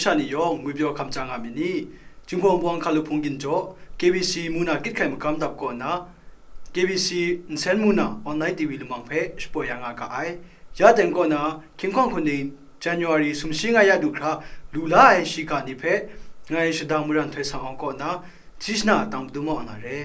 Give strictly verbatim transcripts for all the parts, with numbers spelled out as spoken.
sha ni yawng ngwi pyaw hkam chya nga myit ni? Jinghpaw Wunpawng Hkalup Hpung Ginjaw, K B C Muna Kit Hkai Magam Dap kaw nna, K B C Nsen Muna online T V lumang hpe shapoi ya nga ga ai. Ya teng kaw na, hkying hkawng hkuning January sumshi nga ya du hkra lu la ai shiga ni hpe, ngai Shadang Maran Htoi Sang Awng kaw na, tsi shana tang madum maw nga re.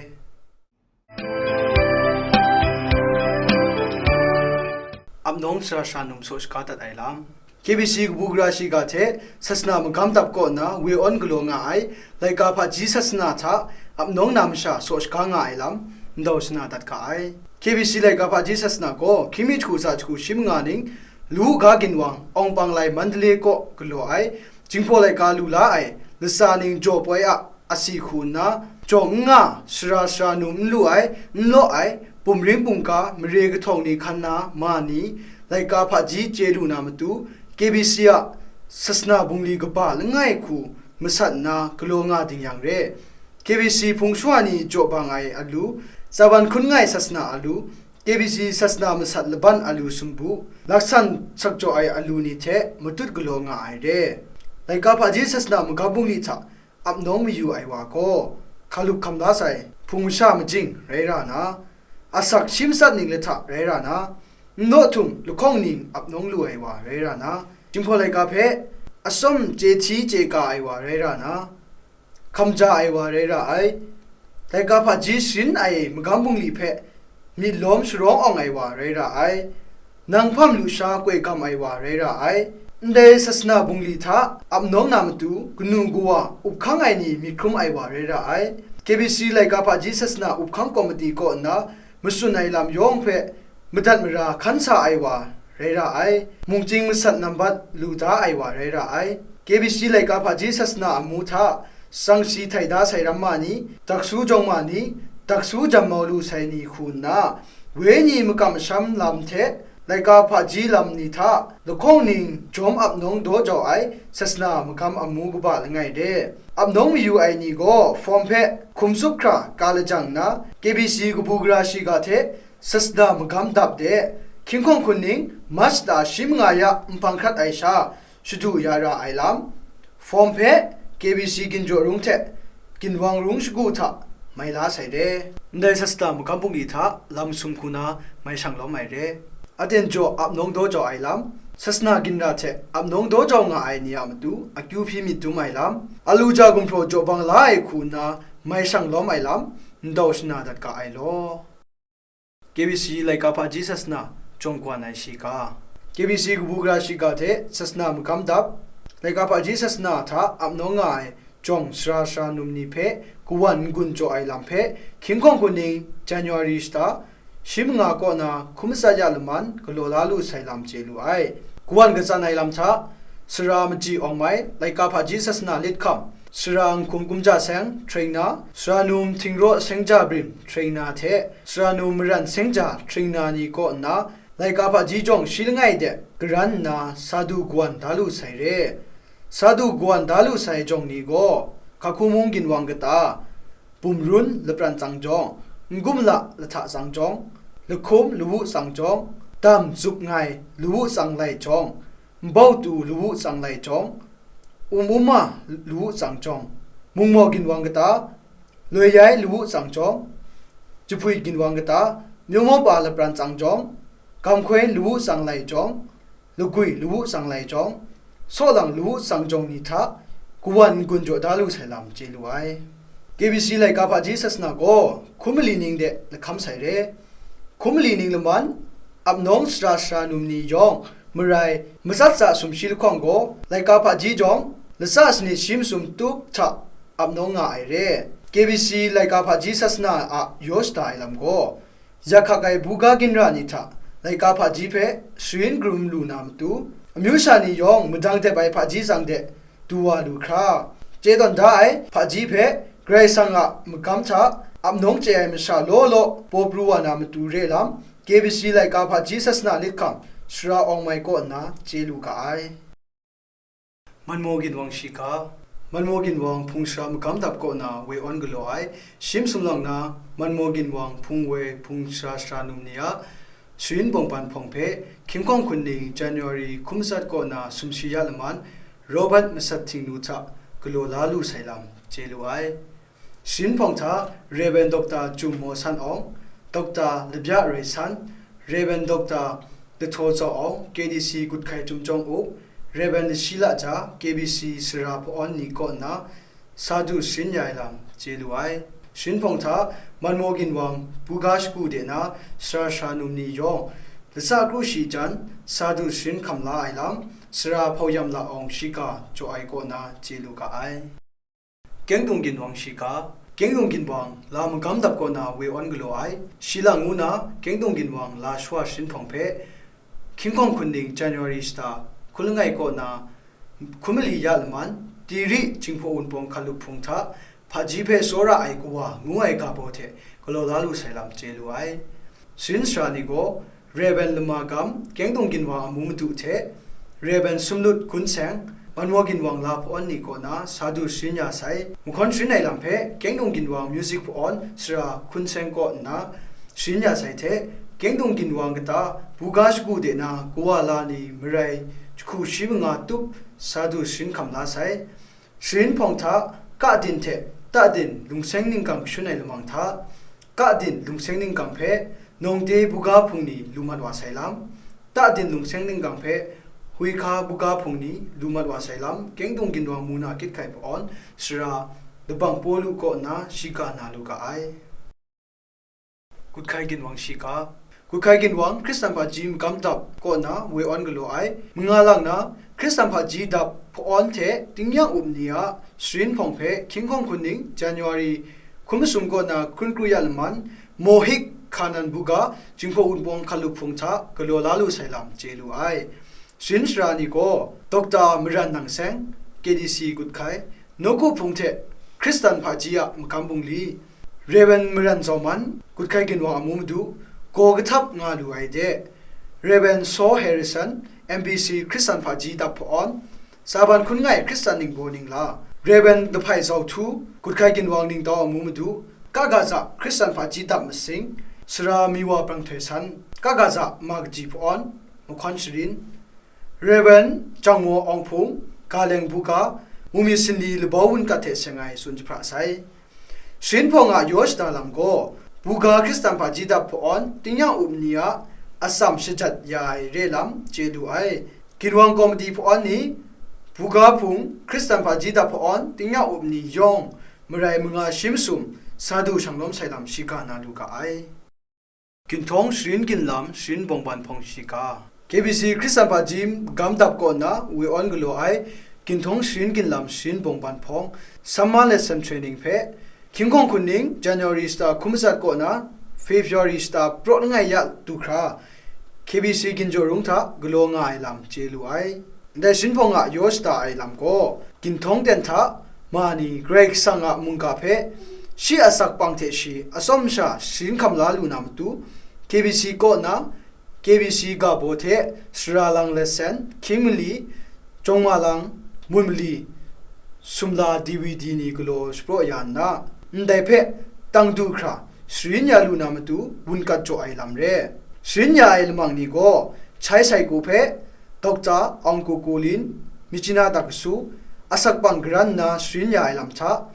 Apnawng sara sara num saw shaga dat ai lam. K B C kabu gara shiga hte sasana magam dap kaw nna woi awn galaw nga ai, laika hpaji sasana hta apnawng na masha saw shaga nga ai lam, ndau shana dat ga ai. K B C laika hpaji sasana gaw hkying mi jahku tsa jahku shi manga ning, Lu Ga Ginwang, Awng Pang Lai Mandalay kaw galaw ai, Jinghpaw laika lu la ai, latsa ning jaw poi a, asi hku nna, jawng n nga, sara sara num n lu ai, n law ai, bumring bungga, mare kahtawng ni hkan na ma ni, laika hpaji chye lu na matu, K B C a sasana bungli kaba langai hku masat nna galaw nga ding yang re. K B C hpung shawa ni jaw bang ai alu, tsaban hkun ngai sasana alu, K B C sasana masat laban alu sumbu, laksan sakjaw ai alu ni hte matut galaw nga ai re. Laika hpaji sasana magam bungli hta apnawng mayu ai wa gaw, hkalup hkam la sai hpung masha majing rai ra na, asak shi matsat ning lahta rai ra na, n daw htum lahkawng ning apnawng lu ai wa rai ra na, Jinghpaw laika hpe atsawm chye hti chye ka ai wa rai ra na, hkam ja ai wa rai ra ai. Laika hpaji sharin ai magam bungli hpe myit lawm sharawng awng ai wa rai ra ai. Nang hpam lusha koi gam ai wa rai ra ai. Ndai sasana bungli hta apnawng na matu kanu kawa up hkang ai ni myit hkrum ai wa rai ra ai. K B C laika hpaji sasana up hkang komiti kaw nna matsun ai lam yawng hpe madat mara hkan sa ai wa rai ra ai. Mungchying masat nambat lu da ai wa rai ra ai. K B C laika hpaji sasana amu hta, sangsi htai da sai ramma ni, daksu jawng ma ni, daksu jam mau lu sai ni hku nna, wenyi makam masham lam hte, laika hpaji lam ni hta lahkawng ning jawm apnawng daw jau ai sasana magam amu kaba langai de, apnawng mayu ai ni gaw fawm hpe hkum tsup hkra ka lajang nna, K B C kabu gara shiga hte sasana magam dap de, hkying hkawng hkun ning March shata shi manga ya nhpang hkrat ai sha, shadu ya ra ai lam, fawm hpe K B C Ginjaw Rung hte Ginwang Rung shagu hta mai la sai re. Ndai sasana magam bungli hta lam sum hku na mai shang lawm ai re. Aten jaw apnawng daw jau ai lam, sasana ginra hte apnawng daw jau nga ai ni a matu akyu hpyi myit dum ai lam, alu ja gumhpraw jaw bang la ai hku nna mai shang lawm ai lam, ndau shana dat ga ai law. K B C laika hpaji sasana jawng kawan ai shiga. K B C kabu gara shiga hte sasana magam dap, laika hpaji sasana hta apnawng nga ai jawng sara sara num ni hpe kawan n-gun jaw ai lam hpe, hkying hkawng hkun ning January shata shi manga kaw na hkum matsat ya laman galaw la lu sai lam chye lu ai. Kawan katsan ai lam hta, sara Maji Awng Mai, laika hpaji sasana lit hkam, sara Nhkum Kumja Seng, Htring Na, sara Num Htingraw Seng Ja Brim, Htring Na hte sara Num Maran Seng Ja, Htring Na ni kaw nna, laika hpaji jawng shi langai de garan nna sa du kawan da lu sai re. Sa du kawan da lu sai jawng ni gaw, Hkahku Mung Ginwang kata, Bumrun Lapran Tsang Jawng, N-gumla Lahta Tsang Jawng, Lahkum Lawu Tsang Jawng, Dam Zup Ngai Lawu Tsang Lai Jawng, Nbau Tu Lawu Tsang Lai Jawng, Um Uma Lawu Tsang Jawng, Mungmaw Ginwang kata, Loi Yai Lawu Tsang Jawng, Jahpui Ginwang kata, Myawmaw Pa Lapran Tsang Jawng, Gamhkoi Lawu Tsang Lai Jawng, Lagwi Lawu Tsang Lai Jawng, Sawlang Lawu Tsang Jawng ni hta kawan n-gun jaw da lu sai lam chye lu ai. K B C laika hpaji sasana gaw hkum mali ning de lahkam sai re. Hkum mali ning laman, apnawng sara sara num ni yawng marai matsat tsa sumshi lahkawng gaw, laika hpaji jawng latsa sanit shi masum tup hta apnawng nga ai re. K B C laika hpaji sasana a yaw shada ai lam gaw, yak hkak ai buga ginra ni hta laika hpaji hpe sharin karum lu na matu, amyu sha ni yawng madang dep ai hpaji tsang de du wa lu hkra, chye tawn da ai hpaji hpe Karai Kasang a magam hta apnawng chye ai masha law law paw pru wa na matu re lam, K B C laika hpaji sasana lit hkam Sara Awng Mai kaw nna chye lu ga ai. Manmaw Ginwang shiga. Manmaw Ginwang hpung sara magam dap kaw na woi awn galaw ai, shi masum lang na Manmaw Ginwang hpung woi hpung sara sara num ni a sharin bawng ban hpawng hpe, hkying hkawng hkun ning January hkum matsat kaw na sumshi ya laman, Robert Masat Htingnu hta galaw la lu sai lam chye lu ai. Sharin hpawng hta Rev. Doctor Chum Maw San Awng, Doctor Labya Roi San, Rev. Doctor Lathaw Zaw Awng, K D C Gut Hkai Chyum Chyawm Up, Rev. Lashila Ja, K B C sara hpa-awn ni kaw nna, Sadhu sharin ya ai lam chye lu ai. Sharin hpawng hta, Manmaw Ginwang buga shagu de na sara sara num ni yawng, latsa kru shi jan, Sadhu sharin hkam la ai lam, sara Hpauyam La Awng shiga jaw ai kaw na chye lu ga ai. Kyengdung Ginwang shiga, Kyengdung Ginwang la magam dap kaw na woi awn galaw ai, shi lang ngu na Kyengdung Ginwang la shawa sharin hpawng hpe, Hkying hkawng hkun ning January shata hkun langai kaw na hkun mali ya laman, Tiri Jinghpaw Wunpawng hkalup hpung hta hpaji hpe tsawra ai kawa ngu ai ga baw hte galaw la lu sai lam chye lu ai. Sharin sara ni gaw, Rev. Lama Gam, Kyengdung Ginwang amu madu hte, Rev. Sumlut Gun Seng, Manmaw Ginwang la hpa-awn ni kaw na Sadhu sharin ya sai. Mahkawn sharin ai lam hpe, Kyengdung Ginwang music hpa-awn sara Hkun Seng kaw nna, sharin ya sai hte, Kyengdung Ginwang kata buga shagu de na kawa la ni marai jahku shi manga tup Sadhu sharin hkam la sai. Sharin hpawng hta, Kadin hte Tadin lungseng ningkang kashun ai lamang hta, Kadin lungseng ningkang hpe Nawngte buga hpung ni lu mat wa sai lam, Tadin lungseng ningkang hpe Huikha buga hpung ni lu mat wa sai lam, Kyengdung Ginwang mu na kyit hkai hpa-awn sara Labang Pawlu kaw nna shiga na lu ga ai. Gut Hkai Ginwang shiga, Gut Hkai Ginwang Hkristan hpaji magam dap kaw na woi awn galaw ai, manga lang na Hkristan hpaji dap hpa-awn hte tingnyang up ni a sharin hpawng hpe Hkying hkawng hkun ning January hkun masum kaw na hkun kru ya laman, Mohik Hkanan buga Jinghpaw Wunpawng hkalup hpung hta galaw la lu sai lam chye lu ai. Sharin sara ni gaw, Doctor Maran Nang Seng, K D C Gut Hkai, Nawku Hpung hte Hkristan hpaji a magam bungli, Rev. Maran Zau Man, Gut Hkai Ginwang amu madu, gaw kahtap nga lu ai de, Rev. Saw Harrison, M B C Hkristan hpaji dap hpa-awn, Saban hkun ngai Hkristan ningbaw ningla, Rev. Lahpai Zau Htu, Gut Hkai Ginwang ningtau amu madu, Kagaza Hkristan hpaji dap masing, sara Miwa Brang Htoi San, Kagaza ma kaji hpa-awn, mahkawn sharin, Rev. Jangmaw Awng Hpung, Galeng buga, Mumi Sinli labau wunkat hte seng ai tsun jahpra sai. Sharin hpawng a yaw shada lam gaw, buga Hkristan hpaji dap hpa-awn tingnyang up ni a atsam shajat ya ai re lam chye lu ai. Ginwang kawmadi hpa-awn ni, buga hpung Hkristan hpaji dap hpa-awn tingnyang up ni yawng, marai manga shi masum Sadhu shanglawm sai lam shiga na lu ga ai. Ginhtawng sharin ginlam sharin bawngban hpawng shiga. K B C Hkristan hpaji magam dap kaw nna woi awn galaw ai Ginhtawng sharin ginlam sharin bawngban hpawng Summer Lesson Training hpe Hkying hkawng hkun ning January shata hkun matsat kaw na February shata praw langai ya du hkra, K B C Ginjaw Rung hta galaw nga ai lam chye lu ai. Ndai sharin hpawng a yaw shada ai lam gaw, Ginhtawng ten hta ma ni Karai Kasang a mungga hpe shi a sakpang hte shi atsawm sha sharin hkam la lu na matu, K B C kaw na, K B C ga baw hte sara lang lasen, hkying mali, jawng ma lang, mun mali, sumla D V D ni galaw shapraw ya nna, ndai hpe tang du hkra sharin ya lu na matu wunkat jaw ai lam re. Sharin ya ai lamang ni gaw, Chai Saiku hpe Doctor Aung Ko Ko Lin, Myitkyina Dakasu, asak pang garan nna sharin ya ai lam hta,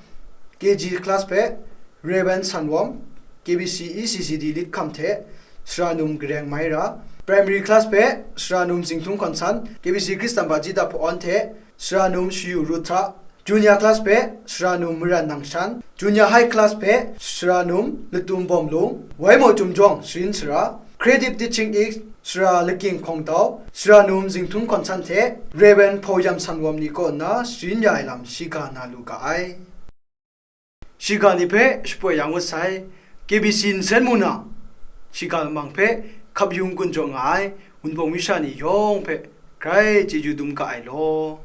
K G class hpe Rev. San Wam, K B C E C C D lit hkam hte sara num Gareng Maira, Primary class hpe sara num Zingthung Hkawn San, K B C Hkristan hpaji dap hpa-awn hte sara num Shayu Rut hta, Junior class hpe sara num Maran Nang Shan, Junior High class hpe sara num Latum Bawm Lung, Waimaw Chyum Jawng sharin sara, Creative Teaching Aid sara Lakying Hkawng Tau, sara num Zingthung Hkawn San hte Rev. Hpauyam San Wam ni kaw nna sharin ya ai lam shiga na lu ga ai. Shiga ni hpe shapoi ya ngut sai, K B C nsen mu na, shiga lamang hpe hkap yung kun jaw nga ai Wunpawng masha ni yawng hpe grai chyeju dum ga ai law.